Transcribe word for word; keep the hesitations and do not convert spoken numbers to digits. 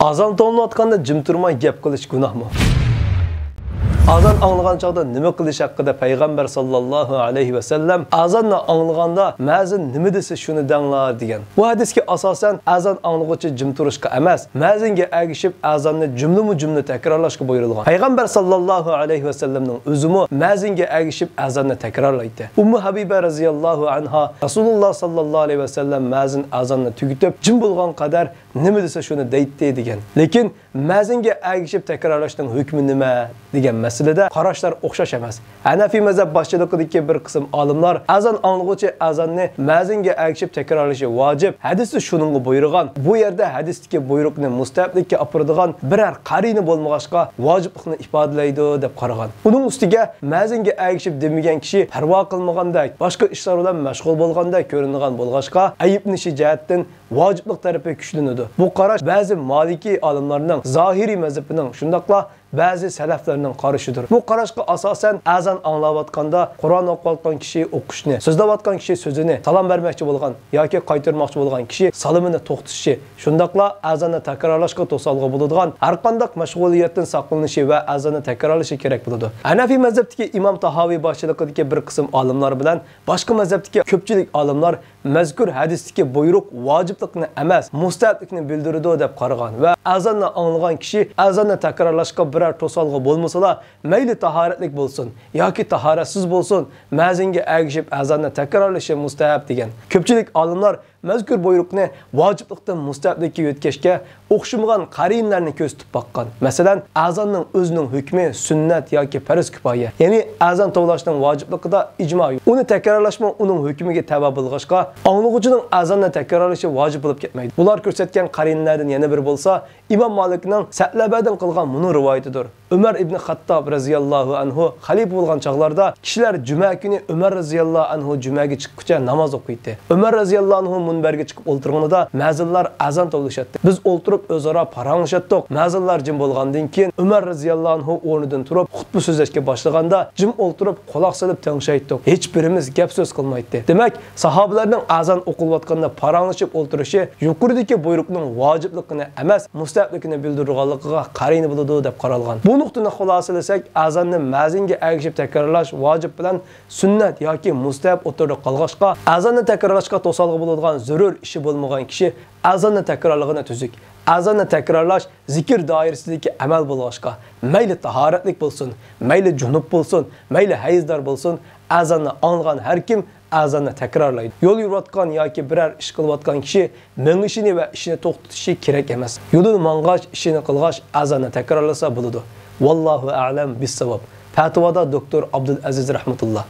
ئازان توۋلىنىۋاتقاندا جىم تۇرماي گەپ قىلىش گۇناھمۇ؟ ئازان ئاڭلىغان چاغدا نېمە قىلىش ھەققىدە پەيغەمبەر ساللاللاھۇ ئەلەيھى ۋەسەللەم ئازاننى ئاڭلىغاندا مەزىن نېمە دېسە شۇنى دەڭلار دېگەن. بۇ ھەدىسكە ئاساسەن ئازان ئاڭلىغۇچى جىم تۇرۇشقا ئەمەس، مەزىنگە ئەگىشىپ ئازاننى جۈملىمۇ جۈملە تەكرارلاشقا بۇيرۇلغان. پەيغەمبەر ساللاللاھۇ ئەلەيھى ۋەسەللەمنىڭ ئۆزىمۇ مەزىنگە ئەگىشىپ ئازاننى تەكرارلايتتى. ئۇممۇ ھەبىبە رەزىياللاھۇ ئەنھا رەسۇلۇللا ساللاللاھۇ ئەلەيھى ۋەسەللەم مەزىن ئازاننى تۈگىتىپ جىم بولغان قەدەر نېمە دېسە شۇنى دەيتتى دېگەن. لېكىن مەزىنگە ئەگىشىپ تەكرارلاشنىڭ ھۆكمى نېمە دېگەن مەسىلىدە قاراشلار ئوخشاش ئەمەس. ھەنەفىي مەزھەپ باشچىلىقىدىكى بىر قىسىم ئالىملار ئازان ئاڭلىغۇچى ئازاننى مەزىنگە ئەگىشىپ تەكرارلىشى ۋاجىپ، ھەدىستە شۇنىڭغا بۇيرۇغان، بۇ يەردە ھەدىستىكى بۇيرۇقنى مۇستەھەپلىككە ئاپىرىدىغان بىرەر قەرىنە بولمىغاچقا ۋاجىپلىقنى ئىپادىلەيدۇ دەپ قارىغان. ئۇنىڭ ئۈستىگە مەزىنگە ئەگىشىپ دېمىگەن كىشى پەرۋا قىلمىغاندەك، باشقا ئىشلار بىلەن مەشغۇل بولغاندەك كۆرۈنىدىغان بولغاچقا ئەيىبلىنىشى جەھەتتىن ۋاجىپلىق تەرىپى كۈچلىنىدۇ. بۇ قاراش بەزى مالىكىي ئالىملارنىڭ، زاھىرىي مەزھىپىنىڭ، شۇنداقلا بەزى سەلەفلەرنىڭ قارىشىدۇر. بۇ قاراشقا ئاساسەن ئازان ئاڭلاۋاتقاندا قۇرئان ئوقۇۋاتقان كىشى ئوقۇشنى، سۆزلەۋاتقان كىشى سۆزىنى، سالام بەرمەكچى بولغان ياكى قايتۇرماقچى بولغان كىشى سالىمىنى توختىتىشى، شۇنداقلا ئازاننى تەكرارلاشقا توسالغۇ بولىدىغان ھەرقانداق مەشغۇلىيەتتىن ساقلىنىشى ۋە ئازاننى تەكرارلىشى كېرەك بولىدۇ. ھەنەفىي مەزھەپتىكى ئىمام تاھاۋى باشچىلىقىدىكى بىر قىسىم ئالىملار بىلەن باشقا مەزھەپتىكى كۆپچىلىك ئالىملار مەزكۇر ھەدىستىكى بۇيرۇق ۋاجىپلىقنى ئەمەس، مۇستەھەپلىكنى بىلدۈرىدۇ دەپ قارىغان ۋە ئازاننى ئاڭلىغان كىشى ئازاننى تەكرارلاشقا بىرەر توسالغۇ بولمىسىلا، مەيلى تاھارەتلىك بولسۇن ياكى تاھارەتسىز بولسۇن، مەزىنگە ئەگىشىپ ئازاننى تەكرارلىشى مۇستەھەپ دېگەن. كۆپچىلىك ئالىملار مەزكۇر بۇيرۇقنى ۋاجىپلىقتىن مۇستەھەپلىككە يۆتكەشكە ئوخشىمىغان قەرىنىلەرنى كۆرسىتىپ باققان. مەسىلەن، ئازاننىڭ ئۆزىنىڭ ھۆكمى سۈننەت ياكى پەرز كۇپايە، يەنى ئازان توۋلاشنىڭ ۋاجىپلىقىدا ئىجما يوق. ئۇنى تەكرارلاشمۇ ئۇنىڭ ھۆكمىگە تەۋە بولغاچقا، ئاڭلىغۇچىنىڭ ئازاننى تەكرارلىشى ۋاجىپ بولۇپ كەتمەيدۇ. بۇلار كۆرسەتكەن قەرىنىلەردىن يەنە بىرى بولسا، ئىمام مالىكنىڭ سەئلەبەدىن قىلغان مۇنۇ رىۋايىتىدۇر. ئۆمەر ئىبن خەتتاب رەزىياللاھۇ ئەنھۇ خەلىپە بولغان چاغلاردا كىشىلەر جۈمە كۈنى ئۆمەر رەزىياللاھۇ ئەنھۇ جۈمەگە چىققۇچە ناماز ئوقۇيتتى. ئۆمەر رەزىياللاھۇ ئەنھۇ مۇنبەرگە چىقىپ ئولتۇرغىنىدا مەزىنلار ئازان توۋلىشاتتى. بىز ئولتۇرۇپ ئۆزئارا پاراڭلىشاتتۇق. مەزىنلار جىم بولغاندىن كېيىن ئۆمەر رەزىياللاھۇ ئەنھۇ ئورنىدىن تۇرۇپ خۇتبە سۆزلەشكە باشلىغاندا جىم ئولتۇرۇپ قۇلاق سېلىپ تىڭشايتتۇق. ھېچبىرىمىز گەپ سۆز قىلمايتتى. دېمەك، ساھابىلەرنىڭ ئازان ئوقۇلۇۋاتقاندا پاراڭلىشىپ ئولتۇرۇشى يۇقىرىدىكى بۇيرۇقنىڭ ۋاجىپلىقىنى ئەمەس، مۇستەھەپلىكىنى بىلدۈرىدىغانلىقىغا قەرىنە بولىدۇ دەپ قارالغان. بۇ نۇقتىنى خۇلاسىلىسەك، ئازاننى مەزىنگە ئەگىشىپ تەكرارلاش ۋاجىپ بىلەن سۈننەت ياكى مۇستەھەپ ئوتتۇرىدا قالغاچقا، ئازاننى تەكرارلاشقا توسالغۇ بولىدىغان زۆرۈر ئىشى بولمىغان كىشى ئازاننى تەكرارلىغىنى تۈزۈك. ئازاننى تەكرارلاش زىكىر دائىرىسىدىكى ئەمەل بولغاچقا، مەيلى تاھارەتلىك بولسۇن، مەيلى جۇنۇپ بولسۇن، مەيلى ھەيزدار بولسۇن، ئازاننى ئاڭلىغان ھەر كىم ئازاننى تەكرارلايدۇ. يول يۈرۈۋاتقان ياكى بىرەر ئىش قىلىۋاتقان كىشى مېڭىشىنى ۋە ئىشىنى توختىتىشى كېرەك ئەمەس. يولىدا ماڭغاچ، ئىشىنى قىلغاچ ئازاننى تەكرارلىسا بولىدۇ. ۋاللاھۇ ئەئلەم بىسساۋاب. پەتىۋادا دوكتور ئابدۇلئەزىز رەھمەتۇللا.